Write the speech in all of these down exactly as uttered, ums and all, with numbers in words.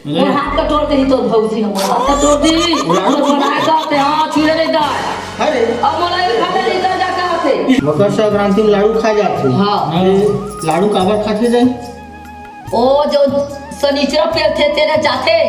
मोर हाथ कटोर देही तोर भौजी ह, मोर हाथ कटोर देही। मोर बनाए का ते, हाँ, छुए नहीं दा। अरे। अब मोला एक घंटा नहीं दा जाके आते। मकर संक्रांति में लाडू खा जाथे। हाँ। ये लाडू काबर खाथे रे? ओ जो सनीचरा पेलथे तेरे जाथे।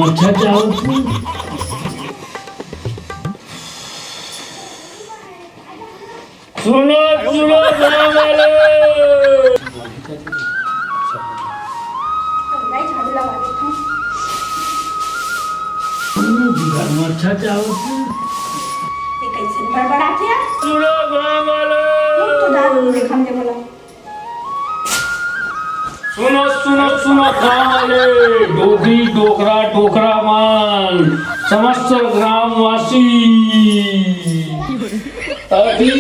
अच्छा चावल। सुनो, सुनो, गाँव वाले। भाई, झाड़ू लगा देता हूँ। अच्छा चावल। ये कैसे बड़बड़ाथे यार? सुनो, गाँव वाले। तुम तो दांत देखा मुझे बोला। सुनो, सुनो, सुनो, गाँव वाले, डोकरी, डोकरा, डोकरा मन, समस्त ग्रामवासी। अभी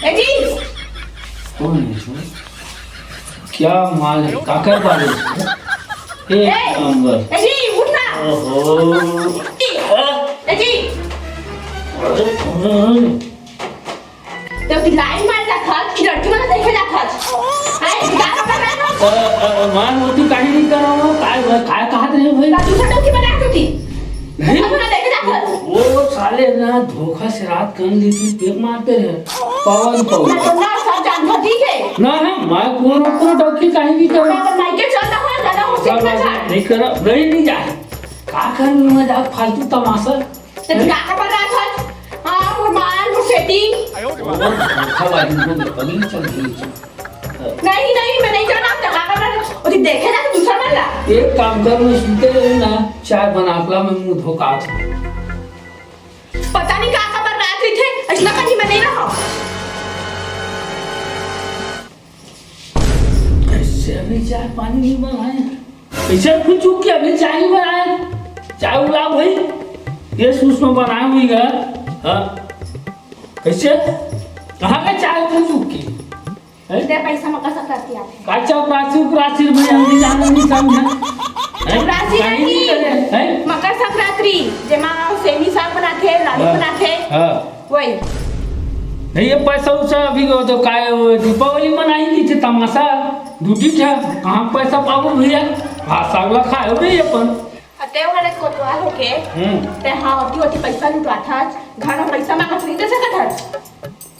ए जी। कौन है इसमें? क्या माल है? काकर बारे? एक ए, नंबर। ए जी, उठ ना। ओहो। ए जी। अरे, अरे, अरे। तो तू लाइन मार रखा, कि लड़की वाला देखे रखा। हाय, गाना बना रहा। अ, अ, मान वो तू काहे नहीं कर रहा हो? काय, काय कहा थे भाई? तो दूसरा डोकी बना दो थी। नहीं। अपना देखे रखा। वो साले ना धोखा से रात कान ली थी, पेक मारते रहे। पवन, पवन। ना तो ना, सब जान दो, ठीक है। ना, ना, मैं कोनो, कोनो डोकी काहे नहीं कर रहा। मैं तो माइके चल रहा हूँ, ज्यादा हो सकता है। नहीं कर रहा, नहीं, नहीं जा। का कर मैं जा फालतू तमाशा। तो तू का कर रहा था? हाँ, वो माल, वो सेटिंग। वो धोखाबाजी को पगली चल रही है। नहीं, नहीं, मैं नहीं जाना, आप कहाँ का बना? और तू देखे ना, तो दूसरा बन ला। एक काम कर, मैं सुते रहे ना, चाय बना के ला, मैं मुंह धो के आत हूँ। पता नहीं कहाँ का बन रहा थे, ऐसा कहीं मैं नहीं रहा। कैसे अभी चाय पानी नहीं बनाए? कैसे फुचुक के अभी चाय नहीं बनाए? चाय उला भाई, ये सुसमा बनाए हुई है। हाँ। कैसे? कहाँ का चाय फुचुक की? हैं? इतने पैसा मकर संक्रांति आते हैं। का चपरासी उपरासी में हम नहीं जाना नहीं समझा। हैं? उपरासी काहे नहीं नहीं, करे? हैं? मकर संक्रांति, जेमा सेमी साग बनाथे, लाडू हाँ। बनाथे। हाँ। वही। नहीं, ये पैसा उसा अभी वो तो काय, वो दीपावली मनाई नहीं थे, तमाशा, ड्यूटी था, कहाँ पैसा पाबो भैया? भात साग ला खाए हो नहीं अपन। अते वाले कोतवाल होके, हम्म। ते हाँ, ओती, ओती पैसा लुटाथस, घर में पैसा मांगत नहीं दे सकत हस।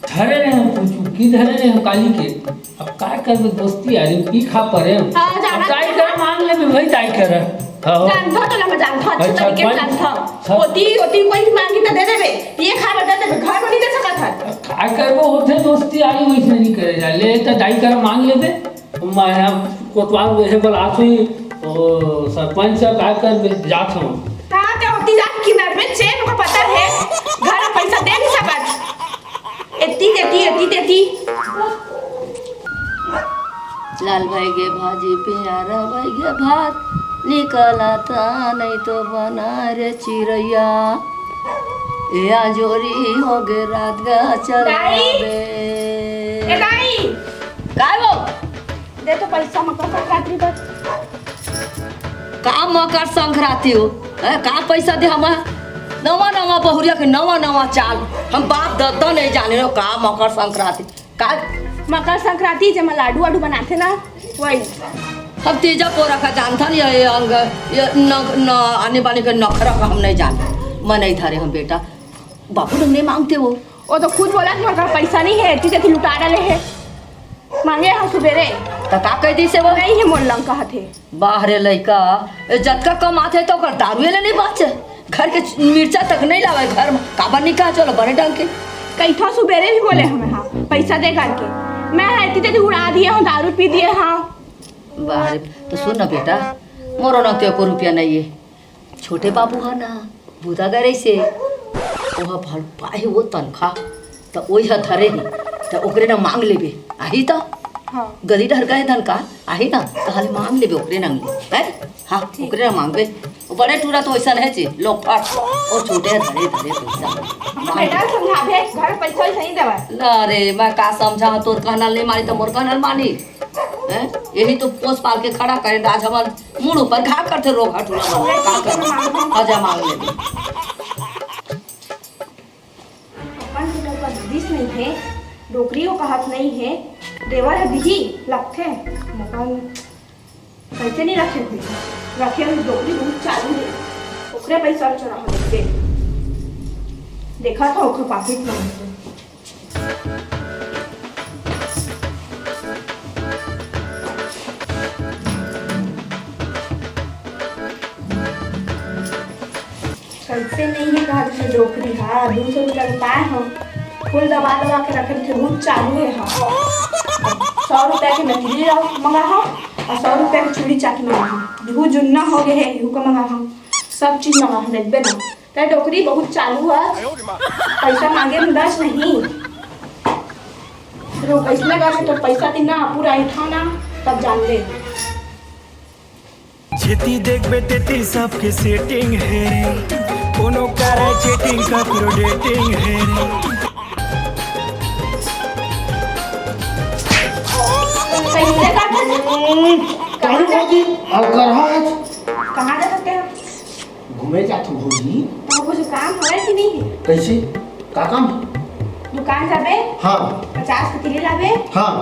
धरे रहे हम कुछ, की धरे रहे हम काली के। अब काय करबे दोस्ती यारी, पी खा परे हम। हाँ, जाना अब काय कर, मांग लेबे भाई, काय कर। हाँ। जानथो तो ना, मैं जानथो, अच्छे अच्छा, तरीके से कोई जानथो। सब ओती, ओती कोई मांगी तो दे देबे, ये खा बता देबे, घर में नहीं दे सकत हस। काय करबो होथे दोस्ती यारी, वैसे नहीं करे जा। ले तो दाई कर मांग लेबे। मैं यहाँ कोतवाल वैसे बोला सुई, ओ सरपंच से काय कर जात हूँ। हाँ, ते ओती जाके किनार में चेन को पता है, घर में पैसा दे नहीं सकत। एती देती, एती देती। लाल भाई गे भाजी, प्यारा भाई गे भात, निकलता नहीं तो बना रे चिरैया। ए आजोरी हो गे रात गा चल दाई! बे। ए दाई! काय वो? दे तो पैसा मकर संक्रांति बर। का मकर संक्रांति हो? हैं, का पैसा दे हमा? नवा नवा बहुरिया के नवा नवा चाल। हम बाप दद्दा नहीं जाने हो का मकर संक्रांति। का? मकर संक्रांति जेमा लाडू वाडू बनाथे ना, वही। हम तीजा पोरा का जानथन, ये, ये अंग, ये न, न, आने बाने के नखरा का हम नहीं जाने। मन नहीं धरे हम बेटा। बाबू लोग नहीं मांगते वो। वो तो खुद बोला कि मोर करा पैसा नहीं है, तीजा की लुटा डाले है। मांगे हा सुबेरे। त का कह दिसे वो? नहीं है मोर लंग कहत है। बाह रे लइका, ए, जतका कमाथे त ओकर दारुए ले नहीं बाचे। घर के मिर्चा तक नहीं लावे घर में। काबर नहीं कहा चलो बने ढंग के। कइठा सुबेरे भी बोले हमें हा, पैसा दे करके। मैं हा इतनी तेरी उड़ा दिए हूँ, दारू पी दिए हा। बाह रे, तो सुन ना बेटा, मोरो ना तो एको रुपया नहीं है। छोटे बाबू हा ना, बुता करे से, ओहा भल पाए वो तनखा, त ओही ह धरे ही, त ओकरे ना मांग लेबे, आही त? हाँ। गली डहर गए धन का, आही ना, त हाले मांग लेबे ओकरे नंग ले, हैं? हाँ, ठीक। ओकरे मांगबे। वो बड़े टूरा तो वैसा नहीं ची, लोफर। वो छोटे धरे धरे पैसा। बेटा समझाबे, घर पैसा वैसा नहीं देवे। अरे, मैं का समझा, तोर कहना नहीं मानी तो मोर कहना मानी। हैं? यही तो पोस पाल के खड़ा करे, आज हमर मुड़ ऊपर घा करथे रोग हटूरा मन। का करना? हजा मांग ले। अपन के तो कद्दिस नहीं हे, डोकरी वो कहत नहीं हे, देवर ह दिही लगथे। मकान कैसे नहीं रखे हुए? रखे हुए डोकरी बहुत चालू हे, ओकरे पैसा चोरा हो देखते। देखा था ओकर पाकिट में। कैसे नहीं हे कहा जैसे डोकरी हा, दू सौ रुपया के पाए हो, फुल दबा दबा के रखे थे, बहुत चालू हे हा। सौ रुपया के नकली रहो मंगा हो, और सौ रुपया के चूड़ी चाकी मंगा हो, बिहू जुन्ना हो गए हे, इहू का मंगा हो, सब चीज मंगा हो, देखबे ना। ते डोकरी बहुत चालू हे, पैसा मांगे में डस नहीं। रो कैसे लगा तो पैसा दी ना, पूरा उठा ना, तब जान ले। जेती देखबे तेती सबके सेटिंग हे रे, कोनो करा चीटिंग, ककरो डेटिंग हे रे। कैसे का? काहे भौजी? और करहा आज? कहाँ जा सकते हैं? घूमे जात हो भौजी। तो कुछ काम हवे कि नहीं? कैसे? का काम? दुकान जाबे? हाँ। पचास के तिली लाबे? हाँ।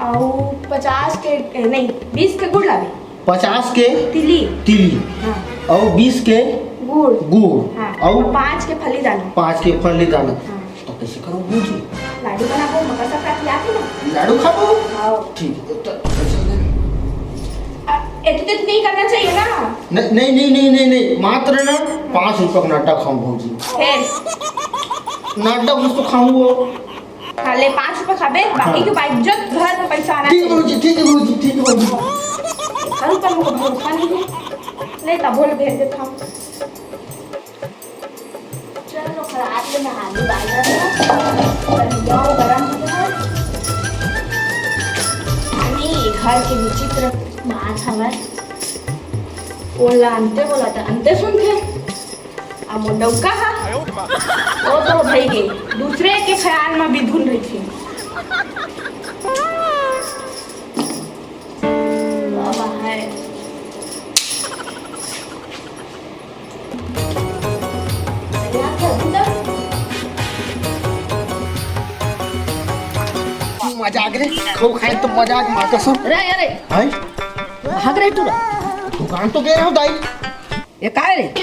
और पचास के, ए, नहीं, बीस के गुड़ लाबे। पचास के तिली। तिली। हाँ। और बीस के गुड़। गुड़। हाँ। और और पाँच के फली दाना। पाँच के फली दाना। हाँ। तो कैसे करो भौजी? लाडू बनाबो, मकर संक्रांति आती ना। लाडू खाबो? हाँ। ठीक है, तो कैसे दे? आ, इतने तो नहीं करना चाहिए ना। न-, नहीं, नहीं, नहीं, नहीं, नहीं, मात्र ना पाँच रुपया का नड्डा खाऊं भौजी। फिर? नड्डा कुछ तो खाऊं वो। हाँ, ले पाँच रुपया खाबे, बाकी हाँ। के बाइक जब घर में पैसा आना ठीक है चाहिए। भौजी, ठीक है भौजी, ठीक है भौजी। हर ऊपर मुझे भरोसा नहीं है। ले, तब बोल भेज देता हूँ। चलो, खराब ले नहा ली, बाजार में। बढ़िया हो, गरम हो गया। अरे, घर के विचित्र बात हवय। ओला अंते बोला था, अंते सुनते। अब वो डौका हा, वो तो भाई गई, दूसरे के ख्याल में भी धुन रही थी। बाबा है। मजाक रे, खाऊ खाए तो मजाक, माँ कसम। रे, अरे। हैं? भाग रे टूरा। दुकान तो गए रहो दाई। ये काय रे?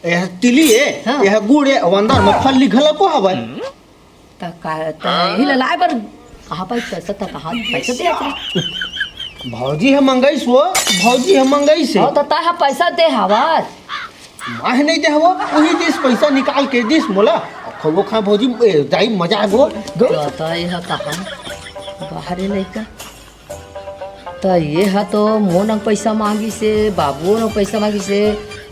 यह तिली है, हाँ। यह गुड़ है, अउ अंदर में फल लिखल को हवय। त का, त यही ला लाए बर कहाँ पाई पैसा, त कहाँ पैसा दे आखिर? भौजी ह मंगईस वो, भौजी ह मंगईस हे। हाँ, त ता ह पैसा दे हवस। मैं नहीं दे हवो, वही दिस पैसा निकाल के दिस मोला। खो खा भौजी, ए, जाई मजा आगो। त, त ये ह कहाँ? बाहरे लइका। त ये ह तो मोर नंग पैसा मांगिस हे, बाबू नंग पैसा मांगिस हे,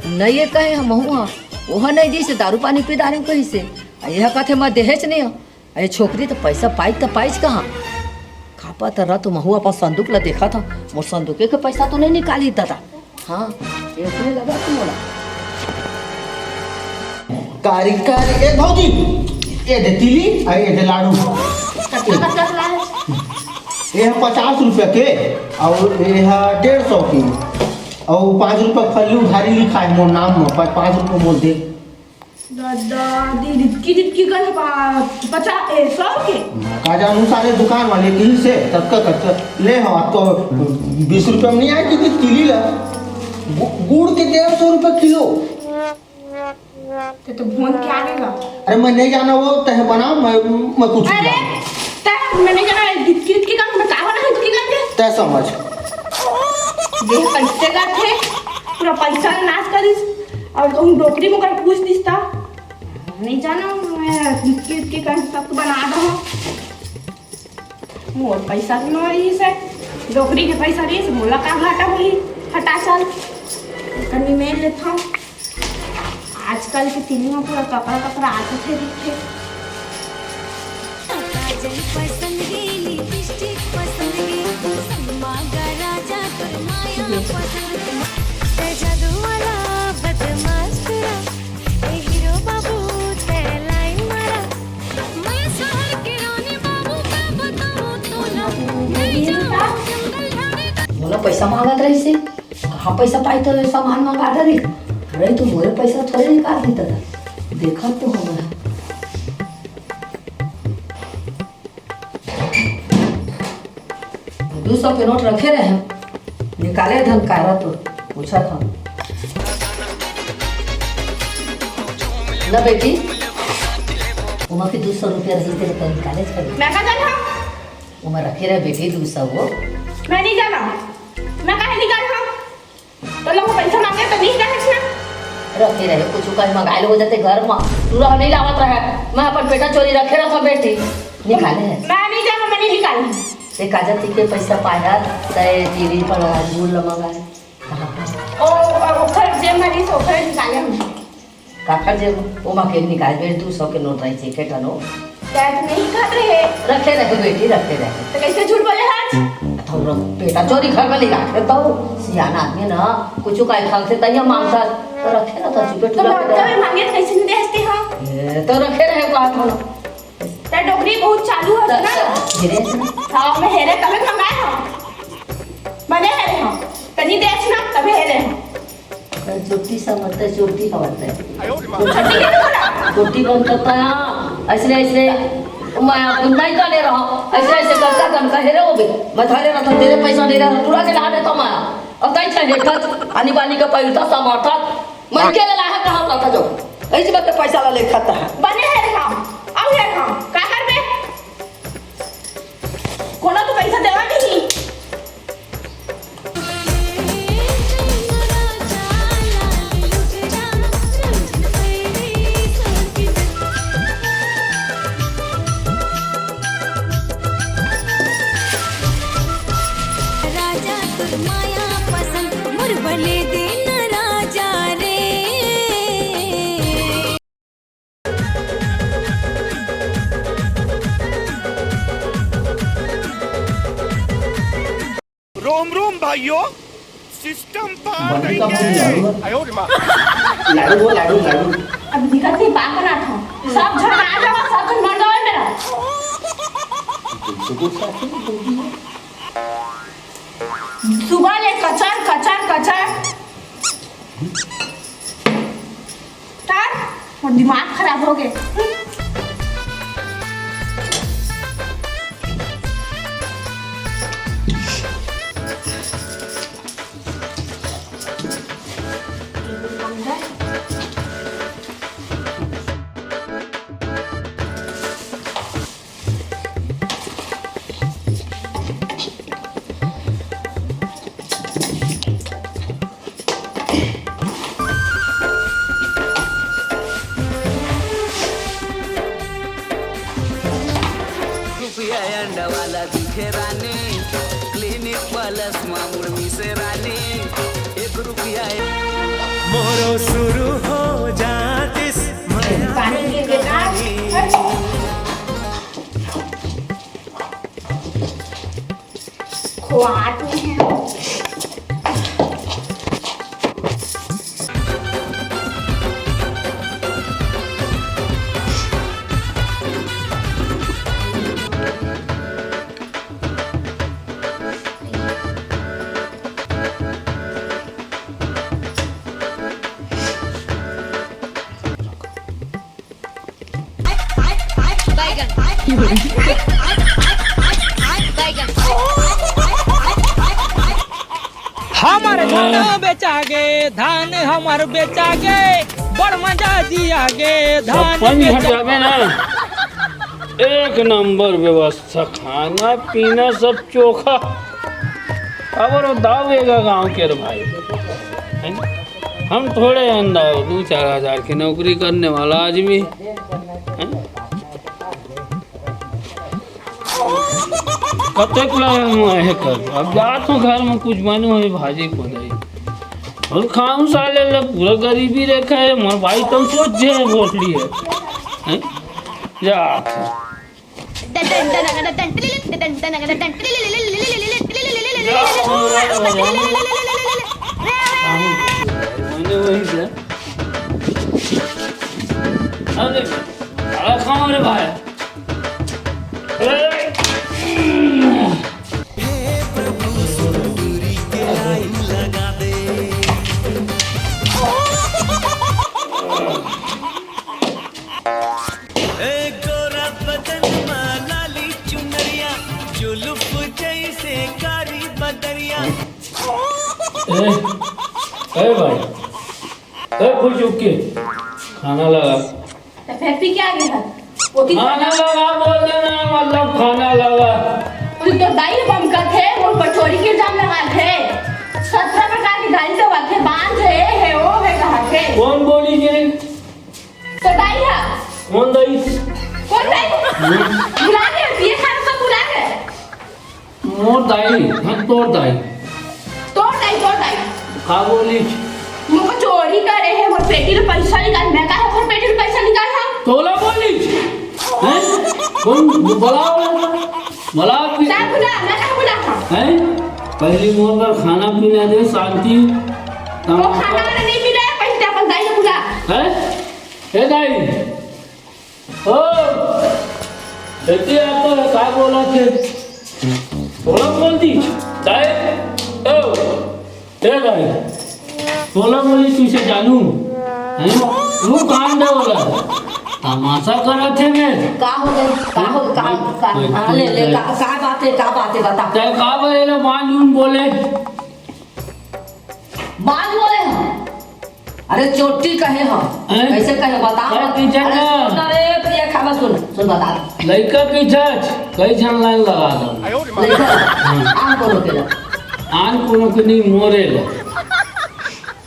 नइ ये कहे हमहू ह, ओह नइ दिस हे, दारू पानी पी डारेंव कहिस हे। अ ये ह कथे, "मैं देहेच नइ हंव।" अ ये छोकरी त पैसा पाइच त पाइच कहाँ? का पता रह, तो महू अपन संदूक ल देखत हंव, मोर संदूके के पैसा तो नइ निकाली ददा। हाँ, ये उसने लगा तू मोला। कारी, कारी, ए भौजी, ये दे तिली, अ ये दे लाडू। कतका, कतका के लाए? ये ह पचास रुपया के, अउ ये ह डेढ़ सौ के, अउ पाँच रुपया फल्ली उधारी लिखा हे मोर नाम म, प-, पाँच रुपया मोर दे। दादा, दी, दितकी, दितकी कन पा-, पचास, ए, सौ के? का जानू सारे दुकान वाले कहिस हे, ततका, ततका ले हो, अब तो बीस रुपया में नहीं आए कि तिली ला। गु-, गुड़ के डेढ़ सौ रुपया किलो। ते तो भोन के आगे गा। अरे मैं नहीं जाना वो, तह बना, मैं, मैं कुछ नहीं अरे, जाना। तह मैं नहीं जाना, दितकी, दितकी कन, मैं का बना, दितकी कन के? तह समझ। देह कैसे करथे, पूरा पैसा नाश करिस, अउ कहूँ डोकरी मोकर पूछ दिस त। नहीं जाना, मैं दितकी, दितकी कन सब बना दो। मोर पैसा भी नोहइस हे, डोकरी के पैसा रहिस, मोला का घाटा होही? हटा चल, कनी मेल लेथंव। आजकल के तिली म पूरा ककड़ा ककड़ा आथे दिखथे। काजल पसंद के, लिपस्टिक पसंद के, सनमा का राजा तोर माया पसंद के। पैसा मांगत रहिस हे, कहाँ पैसा पाई तो सामान मंगा डरिस। अरे, तू मोरे पैसा थोड़े निकाल देता था, देखत तो हंव। दू सौ के नोट रखे रहेंव, निकाले धन कारा तो पूछत हंव। ना बेटी, ओमा के दू सौ रुपया रहिस तेरे, तो निकाले छे। मैं का जानहूं? ओमा रखे रहे बेटी, दू सौ वो। मैं नहीं जाना, मैं काहे निकालहूं? तो लोग पैसा मांगे तो नहीं कहे ना। रखे रहे, कुछ कहीं मंगाए हो जाते घर में, पूरा नहीं लावत रहे। मैं अपन पेटा चोरी रखे रहता बेटी, निकाले है। मैं नहीं जाना, मैं नहीं निकालना। ते काजल ती के पैसा पाया, तय टीवी पर आवाज गुड़ ल मंगाए। ओ, ओ, ओखर जे मरीज ओखर निकाले हम। काखर जे ओमा के निकाल बेर दू सौ के नोट रही, चेके टनो। दे तो नहीं खात रहे। रखे रहे बेटी, रखे रहे। तो कैसे झूठ बोले आज? तो रख, पेटा चोरी घर में नहीं रखे तो सियाना आदमी ना, कुछ का खाल से तैया मांगता, तो रखे रहता चुपे तो टुला के। मांगे तो कैसे नहीं दे हंसते हो? ए, तो रखे रहे बात हो। ते डोकरी बहुत चालू है ना। हेरे से ना। हाँ, मैं हेरे तबे मंगाए हूँ। मने हेरे हूँ। तनी देख ना, तबे हेरे हूँ। चोटी समझते, चोटी समझते। चोटी के तो बोला? चोटी कौन करता है? ऐसे, ऐसे, मैं अपन नहीं करने रहा। ऐसे, ऐसे करता कौन कहे रे वो भी? मैं थारे रहा था, तेरे पैसा नहीं रहा, पूरा के ला देता मैं। अब तई छे हेठत, आनी बानी का पैसा समर्थत। मन के ला है कहाँ का था जो? ऐसे बात पैसा ला ले खाता है। बने है रे हम, आओ है हम, का करबे? कोनो तो पैसा देवा नहीं। राजा तोर माया पसंद मोर बले दिन राजा रे। रोम रोम भाइयों, सिस्टम पर बने का नहीं बोली है। लाडू है। आयो रे माँ। लाडू वो, लाडू, लाडू। अब दिक्कत नहीं, बात बना था। सब झन आ जाओ, सब झन मर जाओ मेरा। सुबह ले कचर, कचर, कचर। तार, मोर दिमाग खराब हो गए। रुपया अंडा वाला दिखे रानी, क्लिनिक प्लस मामुर मिसे रानी, एक रुपया। मोरो शुरू हो जातिस पानी के बेटा। खोआत नहीं है। हमर धान बेचा गे, धान हमर बेचा गे, बड़ मजा जिया गे, धान छप्पन घर बेचा जाबे ना, एक नंबर व्यवस्था, खाना पीना सब चोखा। अब वो दाऊ एगा गांव के रे भाई, हैं? हम थोड़े अंधा हो, दू चार हजार की नौकरी करने वाला आदमी, हैं? कतेक ला मुँह हे कर, अब जात हूँ घर में कुछ बनू है भाजी को दे। और खाऊं साले ले पूरा गरीबी रेखा है, मोर भाई तुम सोच जे है भोसड़ी है। हैं? जा। मैंने वही से। अरे, साला खाओ रे भाई। हे प्रभु, सुंदरी के ए, ए भाई, ए फुलचुक्की, खाना लगा। तो फिर पी के आ गया था? वो की खाना लगा बोल देना, मतलब खाना लगा। तू तो दाई बम का थे, वो पर चोरी के इल्जाम लगा थे। सत्रह प्रकार की गाली तो बात है, बांध है, है, वो है, कहा थे। कौन बोली जे? तो दाई है। कौन दाई? कौन दाई? बुला के, ये सारा सब बुला के। मोर दाई, हाँ, तोर दाई। तोर दाई, तोर दाई। का बोली? मोको चोरी करे है, मोर पेटी ले पैसा निकाल, मैं का है, मोर पेटी ले पैसा निकाल, हाँ? तोला बोली? हैं? कौन? बुलाओ, बुलाओ कि- क्या बुला? मैं का बुला, हाँ? हैं? पहली मोर बर खाना पीना दे, शांति। वो खाना वाना नहीं मिला है, पहले अपन दाई को बुला। हैं? ए दाई, ओ, बेटी, आप तो का बोला थे? थोड़ा बोल दी, दाई, ओ, ए दाई, थोड़ा बोली तुझे जानू, हैं? वो काम दे बोला, तमाशा करा थे मैं। का हो गए? का हो, का, का, कोई, हाँ, ले, ले, कोई का, का बात है, का बात है, बता। तै का बोले ना, बांझ उन बोले। बांझ बोले हम। अरे चोटी कहे हम। हैं? कैसे कहे बता? अरे पीछे अरे ना। सुन ना रे भैया, खावा सुन, सुन बता। लइका पीछे कई झन लाइन लगा दो। लइका? हाँ। आन कोनो के ला। आन कोनो के नहीं, मोरे ला।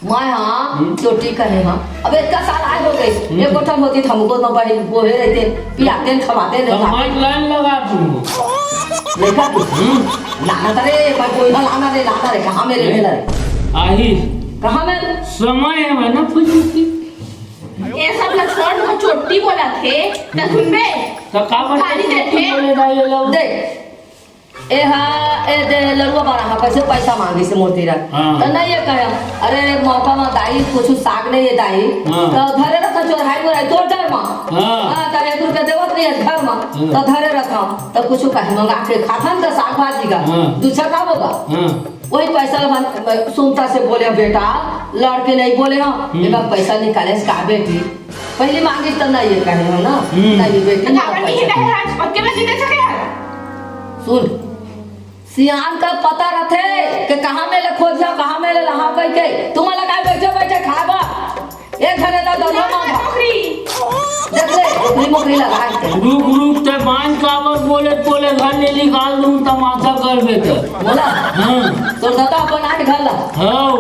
मैं हाँ, हम्म। चोटी कहे हाँ। अब इतना साल आए हो गए। हम्म। एक गोठन होती तो हमको तो बड़ी बोहे रहते, पियाते न, खवाते नहीं तो लाते। मैं लाइन लगा दूंगा। लइका तू? हम्म। लाना था रे, मैं कोई ना लाना रे, लाना रे, कहाँ मेरे ले रे? आही। कहाँ मेरे? समय है ना, फुलचुक्की। ये सब ना छोड़, वो चोटी बोला थे, त सुनबे? तो का बात गाली देते? बोले भाई ये लोग? देख, ए हा, ए दे लरुआ बारा हा, कैसे पैसा मांगे से मोर तीरा। हाँ। त नहीं ये कहे, अरे मौका मा दाई कुछ साग नहीं है दाई, हाँ। तो धरे रखा चोरहाई मोरहाई तोर डर मा। हाँ। हाँ, त एक रुपया देवत नहीं है घर मा, हाँ। तो धरे रखा, तो कुछ कहे मंगा के खाथन तो साग भाजी का, हाँ। दूसरा का होगा? हाँ। वही पैसा ला मन सुमता से बोले, "बेटा, लड़के नहीं बोले हम, हम्म। एक बार पैसा निकाले से कहा बेटी, पहली मांगी तो नहीं ये कहे हम ना, हम्म। नहीं बेटी, तो ना काबर नहीं पैसा।" कहे आज, पक्के में नहीं दे सके यार। सुन, सियान का पता रथे कि कहाँ में ले खोजिया, कहाँ में ले लहा कह के, तुम लगा बैठे बैठे खाबा। एक घरे ला दो, दो मांगा। नौकरी। देख ले, ओकरी मोकरी लगा के। रुक, रुक, ते बांझ काबर बोले, बोले घर ले निकाल दूं, तमाशा करबे त। बोला? हाँ। तोर दादा अपन आके घर ला। हाँ।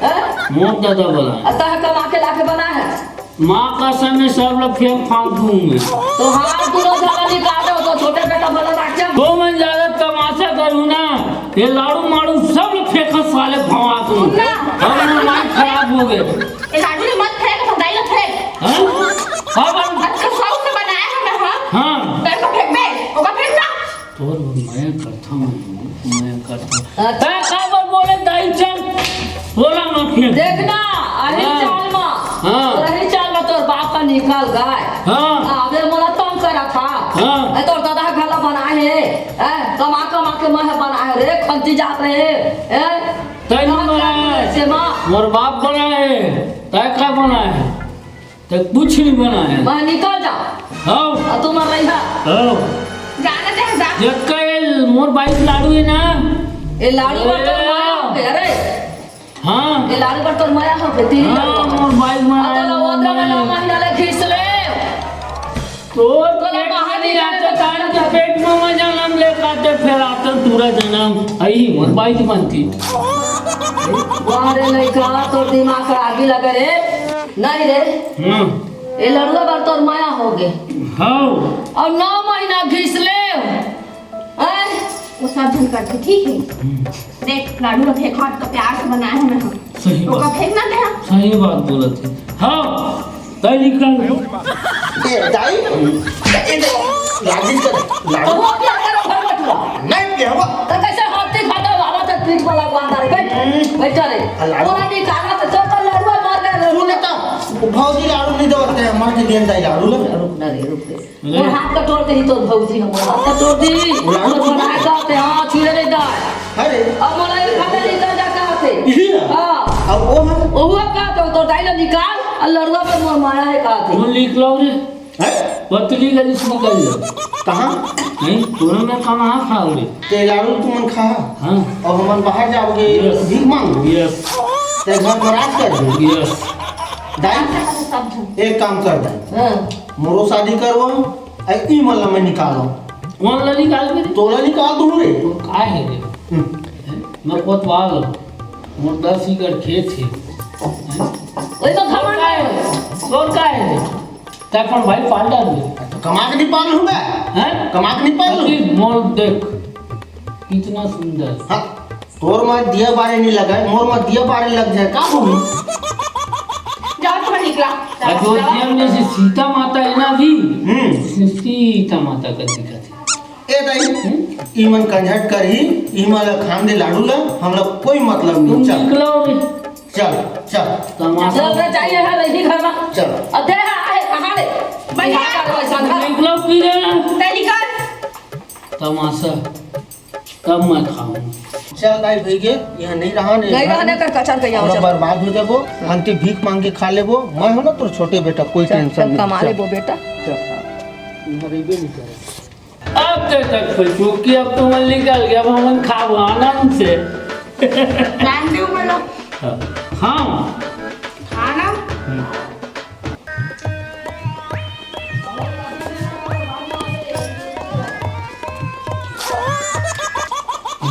हैं? मोर दादा बोला। अतः कमा के लाके बना है। माँ कसम में सब लोग फेंक फांक दूं मैं। तो हाथ दोनों झगड़ा निकाल दो, तो छोटे बेटा बोला राजा। तो मैं ज्यादा तमाशा करूँ ना, ये लाड़ू माड़ू सब लोग फेंक साले भवा दूं। ना। अब ना माइंड खराब हो गए। ए लाडू ला मत फेंक, अपन दाई ला फेंक। हाँ? हाँ, बन- अच्छा, सौ से बनाया है मैं, हाँ? हाँ। तो इसको फेंक दे, ओका फेंक ना। तोर मैं करता हूँ, मैं करता हूँ। अच्छा। तै काबर बोले दाई चल? बोला मत फेंक। देखना, अही हाँ। चाल मा। हाँ। और अही चाल मा तोर बाप का निकल गाय। हाँ। हाँ, अबे मोला तंग करा था। हाँ। ए, तोर दादा घला बनाए है। ए, कमा कमा के मैं बनाए रे, खंती जात रहे। ए, तैं नहीं बनाए। से माँ। मोर बाप बनाए। तै का बनाए? तै कुछ नहीं बनाए। मैं निकल जा। हाँ। और तू मर रही है। हाँ। जाना चाहे जा। जक्का ये मोर बाइक लाड़ू है ना। ये लाड़ू पर तो ए। माया हो गया रे। हाँ। ये लाड़ू पर तो माया हो गया, तेरी हाँ, लाड़ू। मोर बाइक में अब तो आया, वो तो मैं मैं नौ महीना ले खींच ले। तोर तोला पेट में बाहर नहीं निकाल आता, के तान के पेट में मैं जनम ले खाते, फिर आता पूरा जनम। आई मोर बाइक बनती। वाह रे लइका, तोर दिमाग का आगी लगे रे। नहीं रे। हाँ। ए लड़ुआ बर तोर माया हो गे। हाँ। और नौ महीना घिस ले। हैं? वो सब झन करथे, ठीक है? हम्म। देख, लाडू ला फेंक, हाथ का प्यार से बनाए हन हम। सही ओका बात। फेंक ना दे हम। सही बात बोलत है। हाँ, तै निकल। ए, दाई, ए, दे, लाडू कर, लाडू। अब वो क्या करो, घर में चुआ? नहीं, ये हुआ। तो कैसे हाथ दिखाता है, बाबा, तो पीठ वाला को आता है, बैठ, हम्म। बैठ जा रे। आ, लाडू। वो नहीं खाना तो चल, तो लाडू मार दे, लाडू सुन ले। तो, भौजी लाडू नहीं देवत है, मर के देन दाई लाडू ले। रुक ना रे, रुक रे। अरे। मोर हाथ का तोड़ दे ही तो भौजी हम, हाथ का तोड़ दी। लाडू तोड़ दे। हाँ, छुए नहीं दा। अरे। अब मोला एक खाता नहीं दा जाता हाथे। इही ना? हाँ। अब वो है? वो हुआ का तो, तो दाई ला निकाल, और लड़ुआ पे मोर माया है का थे। वो लिख लो रे। हैं? पतली गली से निकल जा। कहाँ? नहीं, तोरा मैं कहाँ खाओ रे? ते लाडू तुमन खा। हाँ। अब हमन बाहर जाओगे, Yes। भीख मांगो। Yes। ते घर पर राज कर दे। Yes। दाई, सब झन। एक काम कर दाई। हाँ। मोरो शादी करवा, अउ ई मन ला मैं निकालूं। कौन ला निकाल के रे? तोला निकाल दूं रे। तो का है रे? हम्म। मैं कोतवाल हूँ। मोर दस एकड़ खेत है। ओए तो तोर का है? तोर का है रे? तै अपन भाई पाल डाल दे। तो कमा के नहीं पाल लूं मैं? हैं? कमा के नहीं पाल लूं? अरे मोर देख, कितना सुंदर। हाँ, तोर मा दिया बारे नहीं लगा, मोर मा दिया बारे लग जाए, का होही? जाओ तुम निकला। आ जो दिया में से सीता माता है ना अभी, हम्म। सीता माता का दिखत है। ए दाई, हम्म? ई मन कंझट करही, ई मन ला खान दे लाडू ला, हमला कोई मतलब नहीं। तुम चल। निकलो रे। चल, चल। तमाशा। चल रे, जाइए, है रही घर में। चल। अब दे, हाँ, है, कहाँ रे? मैं यहाँ कर, वैसा घर। निकलो की रे। ते निकल। तमाशा। तब मैं खाऊं। चल दाई भई के, यहाँ नहीं रहा, नहीं नहीं रहा, रहा। नहीं कर, कचर के यहाँ पूरा चल। बर्बाद हो जाबो, अंती भीख मांग के खा लेबो। मैं हूं ना तोर छोटे बेटा, कोई चल, tension चल, नहीं। कमा चल। लेबो बेटा। चल, हाँ। यहाँ रहिबे नहीं करे। अब ते तक कोई चूक की, अब तुम निकल गया, अब हम खाओ आनंद से। रांधे हो बोलो। हाँ। हाँ। खाना? हम्म।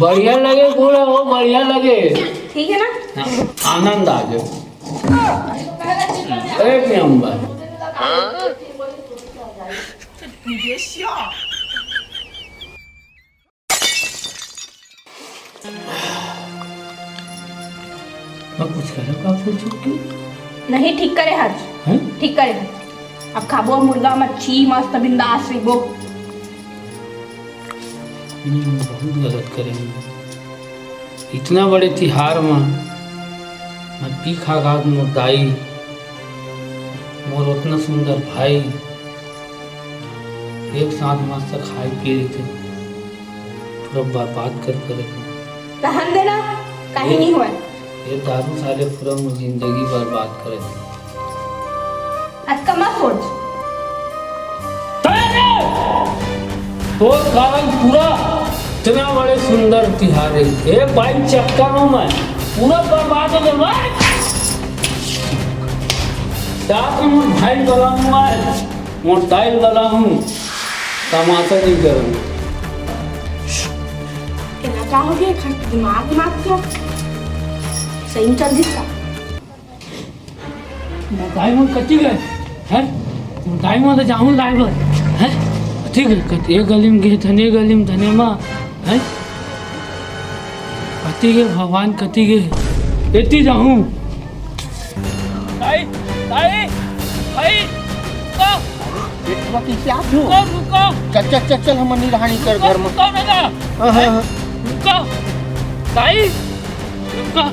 बढ़िया लगे पूरा हो, बढ़िया लगे। ठीक है ना? हाँ, आनंद आ गया। एक नंबर। मैं कुछ करा का फूल चुप की? नहीं, ठीक करे हस। हैं? ठीक करे हस। अब खाबो मुर्गा मच्छी, मस्त बिंदास रहिबो। हम्म, बहुत गलत करे हूँ। इतना बड़े तिहार में मैं पी खा खा के मोर दाई, मोर उतना सुंदर भाई, एक साथ मस्त खाए पिए रहिथे, पूरा बर्बाद कर कर रखे। रहन देना, कहीं ये, नहीं होए। ये दारू साले पूरा मोर जिंदगी बर्बाद कर रखे। अतका मत सोच। अरे! तोर कारण पूरा इतना बड़े सुंदर तिहार है। ए भाई, चक्कर में मैं पूरा बर्बाद हो गया। मैं जात हूँ, भाई वाला हूँ मैं। मोर दाई वाला हूँ, तमाशा नहीं करूँ। एला का हो गया? एखर दिमाग, दिमाग क्या सही में चल दिस का? मोर दाई मन कति गे? हैं? मोर दाई मन तो जाहूँ दाई बर। हैं? कति गे? कति, ए गली में गे, धने गली में, धने मा। हैं? कति गे भगवान, कति गे? एती जाहूँ। दाई, दाई, दाई, रुको। बेटवा कइसे आत हो? रुको, रुको। चल, चल, चल, चल, हमन नहीं रहा, नहीं कर घर में। रुको ना। हाँ, हाँ, हाँ। रुको। दाई, रुको।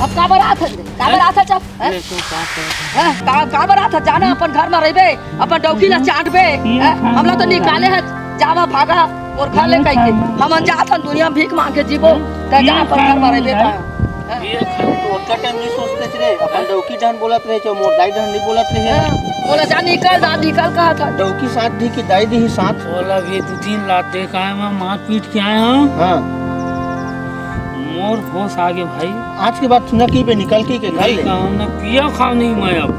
अब काबर आत हस रे? काबर आत हस? चल। हैं? ले तो का कर। हैं? का, काबर आत हस? जाना अपन घर में रहिबे, अपन डौकी ला चाटबे। हैं? हमला तो निकाले हस, जावा भागा, मोर घर ले कहिके। हमन जात हन दुनिया में भीख मांग के जीबो, त जा अपन घर में रहिबे त। हैं? ये खाली तो ओतका टाइम नहीं सोचते रे, अपन डौकी डहन बोलत रहे, जो मोर दाई डहन नहीं बोलत रहे। हैं? बोला जा निकल, जा निकल कहा था। डौकी साथ दी कि दाई दी ही साथ? बोला भी दो तीन लात दे के आए, मैं मार पीट के आया हूँ। हाँ। मोर होश आ गए भाई। आज के बाद सुना कि बे निकल के, के घर ले। नहीं, काम ना पिया खाओ नहीं मैं अब।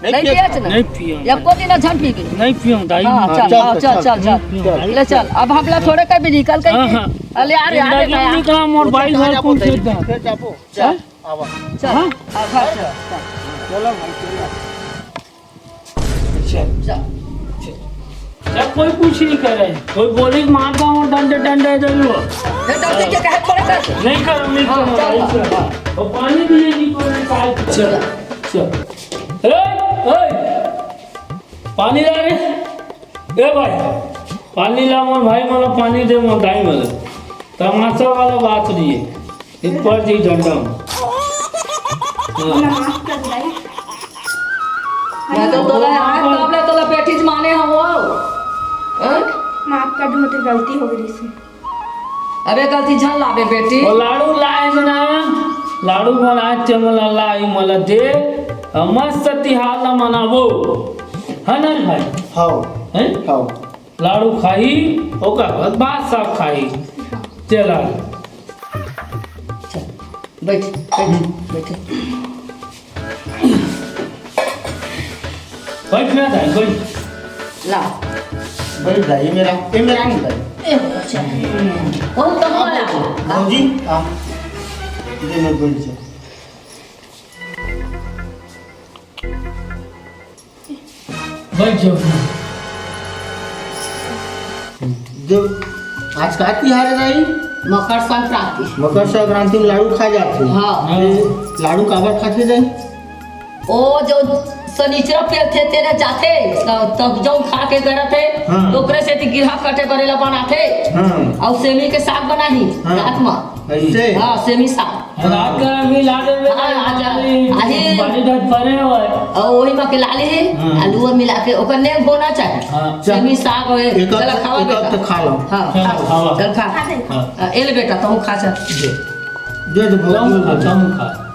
नहीं नहीं पिया पिया था? नहीं पिया। एको दिन झन पी के। नहीं पिया दाई। हाँ, हाँ, चल, चल, हाँ, तो चल, चल। चल, चल, चल। ले चल, अब हमला थोड़े कहीं भी निकल कहीं हाँ, के। हाँ। अले यार, यार, जिंदगी यार। में निकला मोर भाई घर कौन से दा? फिर जाबो। चल, हाँ? आवा। चल। हाँ? आ, घर चल, चल। चलो भाई, चलो। चल, चल। चल, कोई कुछ नहीं करे। कोई बोली मारता हूँ, डंडे, डंडे दे दूँ। ये डंडे के कहे थोड़े कर। नहीं करो, नहीं हाँ, करो, चल। नहीं करो। हाँ। वो पानी भी नहीं निकल रहा है। चल, चल। ए, ए, पानी ला रे। ए भाई, पानी ला मोर भाई, मोला पानी दे, मोर दाई मोला। तमाशा वाला बात नहीं है। एक बार जी डंडा। हाँ। माफ कर दे भाई। मैं तो तोला आज तब ले तोला बेटी माने हवो। हाँ? माफ कर दे, मोर गलती हो गई थी। अबे गलती झन लाबे बेटी। वो लाडू लाए ना, लाडू बनाए ते मोला लाई, मोला दे, और मस्त तिहार ला मनाबो, है ना रे भाई? हव। हैं? हव। लाड़ू खाही, ओकर बाद बादशाह खाही। चल आ। चल, बैठ, बैठ, बैठ। बैठ ना दाई, बैठ। ला। बैठ दाई, ये मेरा, ये मेरा नहीं दाई। ए, अच्छा। बहुत कम वाला। भौजी, आ। ये मैं बैठ जा। बैठ जाओ। जो आज का तिहार है दाई? मकर संक्रांति। मकर संक्रांति में लाड़ू खा जाते हैं। हाँ। ये लाड़ू काबर खाते दाई? ओ जो सनीचरा पेलथे तेरे जाथे, त-, तब जौन खा के करत हे, हाँ। तो ओकरे सेती गिरहा कटे करे ला बनाथे। हाँ। अउ सेमी के साग बनाही हाँ। रात मा। ऐसे? हाँ, सेमी साग। रात का भी ला देबे, हाँ, आजा। आही। बाटी ढक परे होय। अउ वही मा के लाली ही, हाँ। आलू और मिला के, ओकर नेम बोना चाही। हाँ। सेमी साग होय, एक चला आध, खावा एक आध बेटा। तो खा लो। हाँ, चला, खा। खावा। चल खा। हाँ। हाँ, ए ले बेटा, तहूँ खा चल। दे। दे दे, बहुत तुम खा, दे। तुम खा।